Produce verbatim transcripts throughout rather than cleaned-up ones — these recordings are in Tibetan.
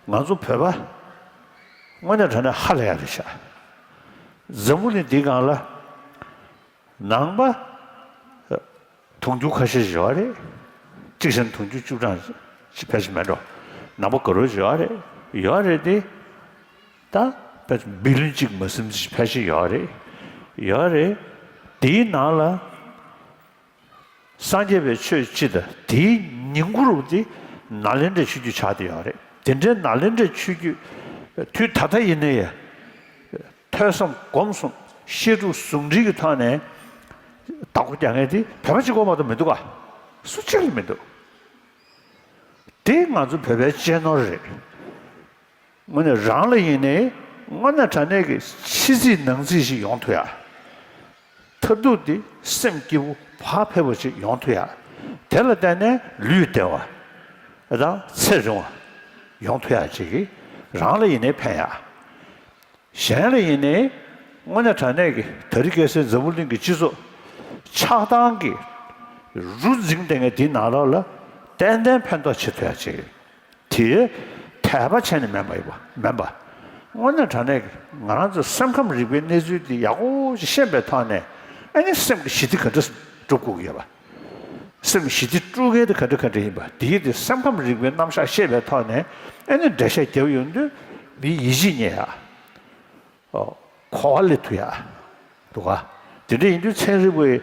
ང་ཚོ་བོད་པ་དངོས་གནས་དྲང་གནས་ཧ་ལས་ཡ་རེད་ཤག་འཛམ་བུ་གླིང་འདིའི་སྒང་ལ་ནང་པ་དུང་ཕྱུར་ཁ་ཤས་ཡོད་རེད། གཅིག་བྱས་ན་དུང་ཕྱུར་བཅུ་གྲངས་ཅིག་ཕལ་ཆེར་མེད་འགྲོ། ནང་པ་དགའ་རབ་ཡོད་རེད། ཡོད་རེད་དེ། ད་ཕལ་ཆེར་བི་ལིན་གཅིག་མ་ཟིན་ཅིག་ཕལ་ཆེར་ཡོད་རེད། ཡོད་རེད། དེའི་ནང་ལ། སངས་རྒྱས་པའི་ཆོས་སྤྱི་དང་དེའི་ཉིང་ཁུ་རུ་དེ་ནཱ་ལེནྡྲའི་ཆོས་བརྒྱུད་ཆགས་བསྡད་ཡོད་རེད། དེ་འདྲའི་ནཱ་ལེནྡྲའི་ཆོས་བརྒྱུད་དུས་ད་ལྟ་ཡིན་ནའི་ཐོས་བསམ་སྒོམ་གསུམ་བཤད་སྒྲུབ་ཟུང་འབྲེལ་གྱི་ཐོག་ནས་བདག་པོ་རྒྱག་མཁན་དེ་བོད་པ་གཅིག་པོ་མ་གཏོགས་མི་འདུག་ག་སུ་གཅིག་ལ་མི་འདུག་དེ་ང་ཚོ་བོད་པའི་གཅེས་ནོར་རེད། དངོས་གནས་རང་ལ་ཡིན་ནའི་དངོས་གནས་དྲང་གནས་ཀྱི་ཕྱི་རྩིས་ནང་རྩིས་ཤིག་ཡོང་ཐུབ་ཡ། མཐར་ཐུག་དེ་སེམས་སྐྱིད་པོ་བག་ཕེབས་པ་ཞིག་ཡོང་ཐུབ་ཡ། དེ་ལ་བརྟེན་ནས་ལུས་བདེ་བ་དང་ཚེ་རིང་བ་ཡོང་ཐུབ་ཡ་ཅིག་གིས་རང་ལ་ཡིན་ནའི་ཕན་ཡ། གཞན་ལ་ཡིན་ནའི་དངོས་གནས་དྲང་གནས་ཀྱི་དེ་རིང་ཁ་སང་འཛམ་བུ་གླིང་གི་སྤྱི་ཚོགས་ཆགས་སྡང་གི་རུ་འཛིངས་བསྡད་མཁན་འདིའི་ནང་ལོགས་ལ་ཏན་ཏན་ཕན་ཐོགས་བྱེད་ཐུབ་ཡ་ཅིག་དེ་དད་པ་བྱས་ནས་མིན་པ་ཡིན་པ་མིན་པ། དངོས་གནས་དྲང་གནས་ཀྱི་ང་རང་ཚོ་སེམས་ཁམས་རིག་པའི་གནས་ཚུལ་འདི་ཡག་པོ་ཞིག་ཤེས་པའི་ཐོག་ནས་ཨ་ནི་སེམས་ཀྱི་ཞི་བདེ་ག་འདྲ་སྒྲུབ་དགོས་ཀྱི་ཡོད་པ། སེམས་ཞི་བདེ་དཀྲུག་མཁན་དེ་ག་འདྲ་ག་འདྲ་ཡིན་པ་འདི་ཡི་དེ་སེམས་ཁམས་རིག་པའི་རྣམ་གཞག་ཤེས་པའི་ཐོག་ནས་ཨ་ནི་འགྲེལ་བཤད་རྒྱབ་ཡོང་དུས་མིའི་ཡིད་ཆེས་རྙེད་ཡ། ཨོ། གོ་བ་ལེན་ཐུབ་ཡ། འདུག་ག་དེ་འདྲ་ཡིན་དུས་ཚན་རིག་པའི་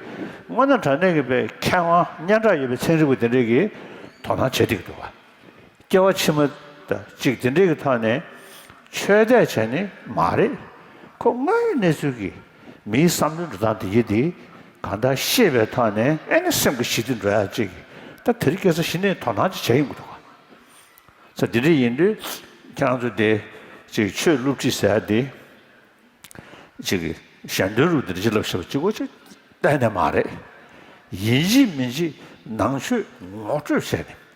དངོས་གནས་དྲང་གནས་ཀྱི་པའི་མཁས་དབང་སྙན་གྲགས་ཡོད་པའི་ཚན་རིག་པ་དེ་འདྲས་ཀྱིས་དོ་སྣང་བྱེད་བསྡད་ཀྱི་འདུག་ག་སྐྱེ་བ་ཕྱི་མ་དང་གཅིག་དེ་འདྲས་ཀྱི་ཐོག་ནས་ཆོས་དད་བྱས་ནི་མ་རེད། ཁོ་དངོས་ཡོད་གནས་ཚུལ་གྱི་མིའི་བསམ་བློའི་འགྲོ་སྟངས་དེ་ཡི་དེ་གང་ལྟར་ཤེས་པའི་ཐོག་ནས་ཨེ་ནི་སེམས་ཀྱི་ཞི་བདེ་འགྲོ་ཡ་གཅིག་གི་ད་དེ་རིང་ཁ་སང་གཞི་ནས་དོ་སྣང་ཅིག་བྱས་ཡོང་གི་འདུག་ག་ས་འདི་འདྲ་ཡིན་དུས་ཁྱེད་རང་ཚོ་དེ་ཅིག་ཆོས་སློབ་ཁྲིད་ཟེར་ཡ་དེ་ཅིག་གི་ཞལ་འདོན་རུ་འདི་འདྲ་ཅིག་ལབ་ཤེས་པ་གཅིག་པོ་ཅིག་གཏན་ནས་མ་རེད། ཡིན་གཅིག་མིན་གཅིག་ནང་ཆོས་ངོ་སྤྲོད་བྱས་ནས་